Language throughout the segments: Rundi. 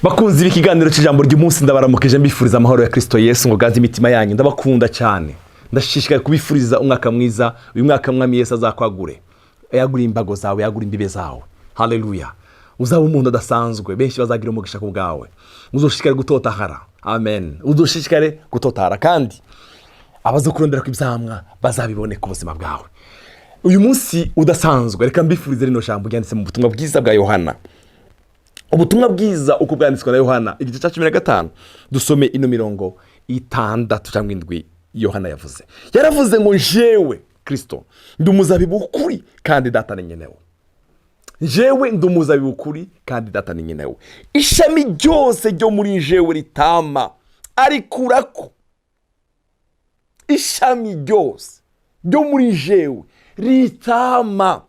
Bakunzi b'ikiganiro cy'ijambo ry'umunsi, ndabaramukije, mbifuriza amahoro ya Kirisito Yesu ngo gaze imitima yanyu. Ndabakunda cyane, ndashishikaye kubifuriza umwaka mwiza. Uyu mwaka Mwami Yesu azakwagure, yagure imbago zawe, yagure imbibe zawe. Haleluya! Uzaba umuntu adasanzwe, benshi bazagira umugisha ku bwawe. Uzoshishikare gutotahara. Amen. Uzoshishikare gutotahara, kandi abazokurondera ku ibyamwa bazabibone ku buzima bwawe. Uyu munsi udasanzwe, reka mbifurize rino jambo ryanditse mu butumwa bwiza bwa Yohana. Ubutumwa bwiza uko bwanditswe na Yohana, igice cya 15, dusome ino mirongo itandatu cyangwa indwi. Yohana yavuze, yaravuze ngo: "Jewe Kirisito ndi umuzabibu w'ukuri, kandi Data ni nyenewo. Jewe ndi umuzabibu w'ukuri, kandi Data ni nyenewo. Ishami ryose ryo muri jewe ritama arikurako. Ishami ryose ryo muri jewe ritama."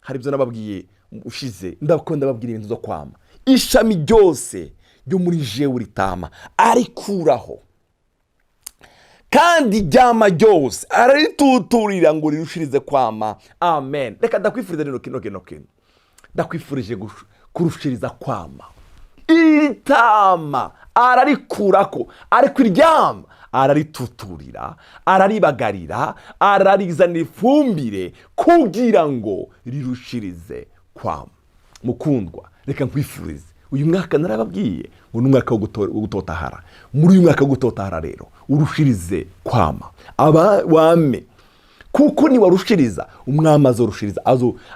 Hari ibyo nababwiye ushize, ndakunda ndababwira ibintu byo kwama. "Ishami ryose ryo muri jewe ritama arikuraho, kandi ryama ryose ararituturira ngo rirushirize kwama." Amen. Reka ndakwifuriza rino kino kino kintu, ndakwifurije kurushiriza kwama. Iritama ararikurako, ariko iryama ararituturira, araribagarira, ararizanira ifumbire kugira ngo rirushirize kwama. Mukundwa, reka nkwifurize uyu mwaka. Narababwiye ngo ni umwaka wo gutotahara. Muri uyu mwaka wo gutotahara rero, urushirize kwama, aba wame, kuko niwarushiriza, umwami azorushiriza,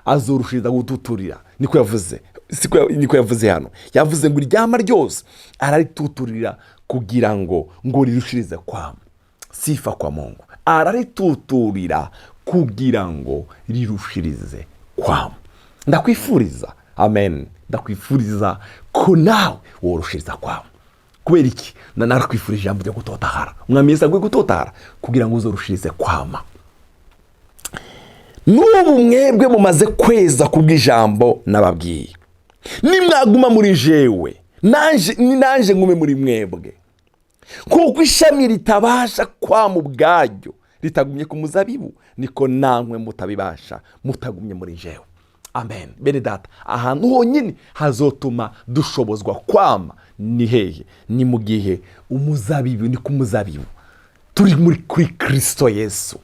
azorushiriza gututurira. Niko yavuze, siko niko yavuze hano. Yavuze ngo iryama ryose ararituturira kugira ngo rirushirize kwama. Sifa kwa Mungu. Ararituturira kugira ngo rirushirize kwama. Ndakwifuriza, amen, ndakwifuriza ko nawe woroshiriza kwama. Kubera iki? Narakwifurije ijambo ryo gutotahara. Umwami Yesu aguhe gutotahara kugira ngo uzorushirize kwama. "N'ubu mwebwe mumaze kweza kubw'ijambo nababwiye. Nimwaguma muri jewe, nanje ni nanje ngume muri mwebwe. Kuko ishami ritabasha kwama ubwaryo ritagumye ku muzabibu, niko namwe mutabibasha mutagumye muri jewe." Amen. Bene Data, ahantu honyine hazotuma dushobozwa kwama ni hehe? Ni mu gihe umuzabibu, ni ku muzabibu, turi muri kuri Kirisito Yesu.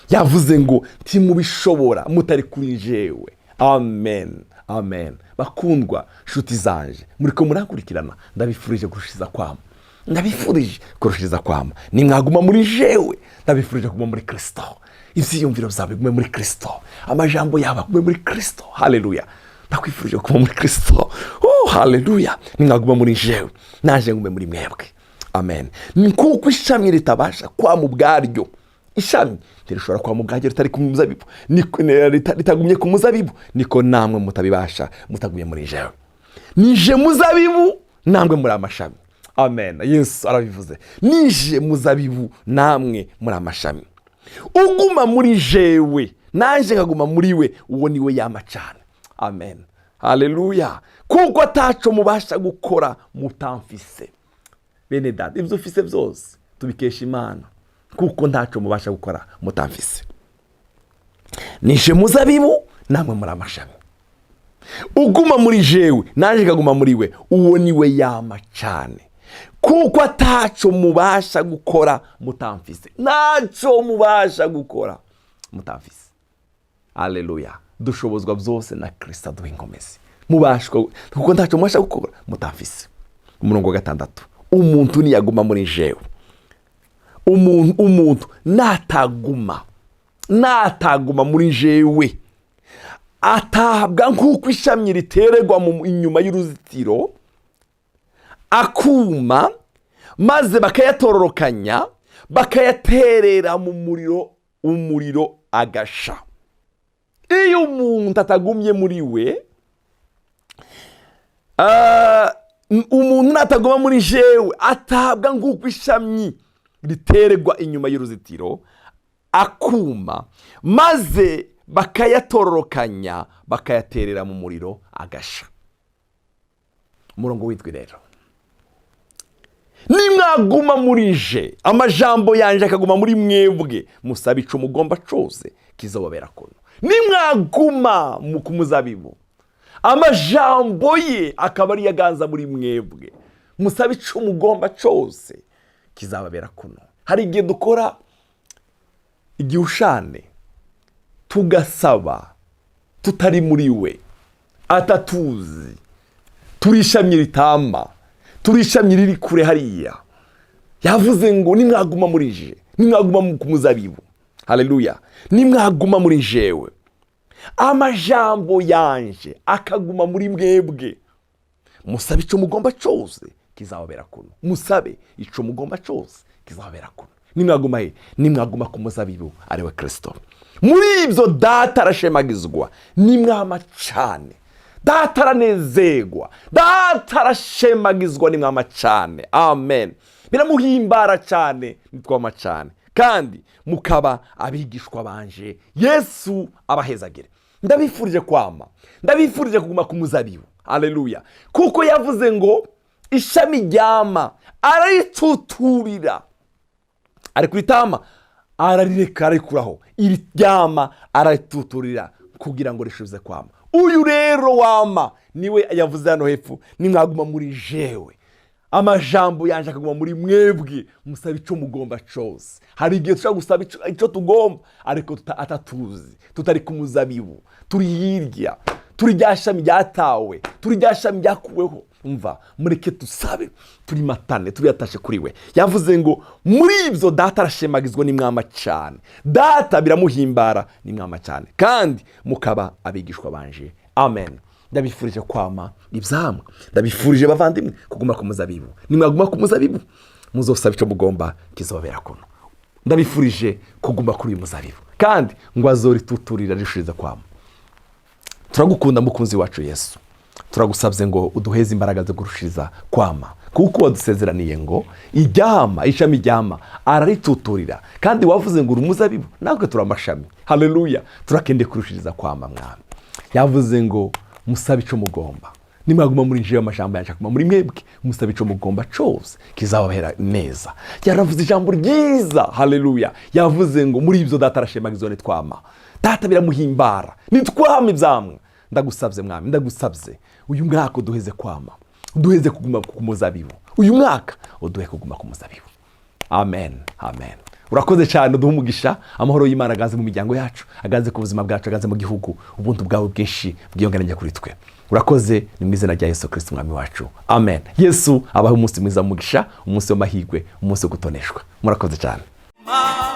Yavuze ngo ntimubishobora mutari kuri jewe. Amen, amen. Bakundwa, nshuti zanje, muri ko murankurikirana, ndabifurije kurushiza kwama, ndabifurije kurushiriza kwama. Nimwaguma muri jewe. Ndabifurije kuguma muri Kirisito. Ibyiyumviro byawe bigume muri Kirisito, amajambo yawe agume muri Kirisito. Haleluya! Ndakwifurije kuguma muri Kirisito. Oh, haleluya! "Nimwaguma muri jewe, naje ngume muri mwebwe." Amen. Ni kuko ishami ritabasha kwama ubwaryo, ishami ntirishobora kwama ubwaryo ritari ku muzabibu, ritagumye ku muzabibu, niko namwe mutabibasha mutagumye muri jewe. Nije muzabibu, namwe muri amashami. Amen. Yesu arabivuze: "Nije muzabibu, namwe muri amashami. Uguma muri jewe, nanjye nkaguma muri we, uwo ni we yama cyane." Amen, haleluya. "Kuko ataco mubasha gukora mutamfise." Bene Data, ibyo ufise byose tubikesha Imana, kuko ntaco mubasha gukora mutamfise. "Nije muzabibu, namwe muri amashami. Uguma muri jewe, nanjye nkaguma muri we, uwo ni we yama cyane, kuko ataco mubasha gukora mutamfise." Ntaco mubasha gukora mutamfise. Aleluya! Dushobozwa byose na Kirisito aduha inkomezi. Mubashwa, kuko ntaco mubasha gukora mutamfise. Umurongo wa gatandatu: "Umuntu niyaguma muri jewe." Umuntu nataguma muri jewe, atabwa nk'uko ishami ritererwa inyuma y'uruzitiro akuma, maze bakayatororokanya, bakayaterera mu muriro, umuriro agasha. Iyo umuntu atagumye muri we, umuntu nataguma muri jewe, atabwa nk'uko ishami ritererwa inyuma y'uruzitiro akuma, maze bakayatororokanya, bakayaterera mu muriro agasha. Umurongo witwa rero: "Nimwaguma muri je, amajambo yanje akaguma muri mwebwe, musaba ico mugomba cose, kizobabera kuno." Nimwaguma ku muzabibu, amajambo ye akaba ariyo aganza muri mwebwe. Musabe icyo mugomba cyose, kizababera kuno. Hari igihe dukora igihushane, tugasaba tutari muri we, atatuzi, turi ishami ritama, turi ishami riri kure hariya. Yavuze ngo nimwaguma muri je, nimwaguma ku muzabibu, haleluya, nimwaguma muri jewe, amajambo yanje akaguma muri mwebwe, musabe icyo mugomba cyose, kizababera kuno. Musabe icyo mugomba cyose, kizababera kuno. Nimwaguma he? Nimwaguma ku muzabibu, ariwe Kirisito. Muri ibyo Data arashemagizwa nimwama cyane. Data aranezerwa, Data arashemagizwa nimwama cyane. Amen. Biramuhimbara cyane nitwama cyane, kandi mukaba abigishwa banje. Yesu abahezagire. Ndabifurije kwama, ndabifurije kuguma ku muzabibu. Haleluya! Kuko yavuze ngo ishami ryama ararituturira, ari kuritama ararireka, ararikuraho. Iri ryama ararituturira kugira ngo rishuze kwama. Uyu rero wama niwe yavuze hano hepfo: nimwaguma muri jewe, amajambo yanjye akaguma muri mwebwe, musaba icyo mugomba cyose. Hari igihe dushobora gusaba icyo tugomba, ariko atatuzi, tutari ku muzabibu, turi hirya, turi rya shami ryatawe, turi rya shami ryakuweho. Umva, mureke dusabe turi matane, turiyatashe kuri we. Yavuze ngo muri ibyo Data arashemagizwa nimwama cyane. Data biramuhimbara nimwama cyane, kandi mukaba abigishwa banje. Amen. Ndabifurije kwama ibyamwa. Ndabifurije, bavandimwe, kuguma ku muzabibu. Nimwaguma ku muzabibu, muzosaba icyo mugomba, kizobera kuno. Ndabifurije kuguma kuri uyu muzabibu, kandi ngo azorituturira rishiriza kwama. Turagukunda, mukunzi wacu Yesu. Turagusabye ngo uduheze imbaraga zo gurushiriza kwama, kuko wadusezeraniye ngo iryama, ishami ryama ararituturira, kandi wavuze ngo uri umuzabibu, natwe turi amashami. Haleluya! Turakende kurushiriza kwama, Mwami. Yavuze ngo musabe icyo mugomba. Nimwaguma muri jewe, amajambo yanjye akaguma muri mwebwe, musabe icyo mugomba cyose, kizababera neza. Yaravuze ijambo ryiza. Haleluya! Yavuze ngo muri ibyo Data arashemagizwa nitwama. Data biramuhimbara nitwama ibyamwa. Ndagusabye, Mwami, ndagusabye uyu mwaka uduheze kwama, uduheze kuguma ku muzabibu. Uyu mwaka uduhe kuguma ku muzabibu. Amen, amen. Urakoze cyane, uduhe umugisha. Amahoro y'Imana aganze mu miryango yacu, aganze ku buzima bwacu, aganze mu gihugu. Ubuntu bwawe bwinshi bwiyongeranye kuri twe. Urakoze, ni mu izina rya Yesu Kirisiti Umwami wacu, amen. Yesu abahe umunsi mwiza w'umugisha, umunsi w'amahirwe, umunsi wo gutoneshwa. Murakoze cyane. Ma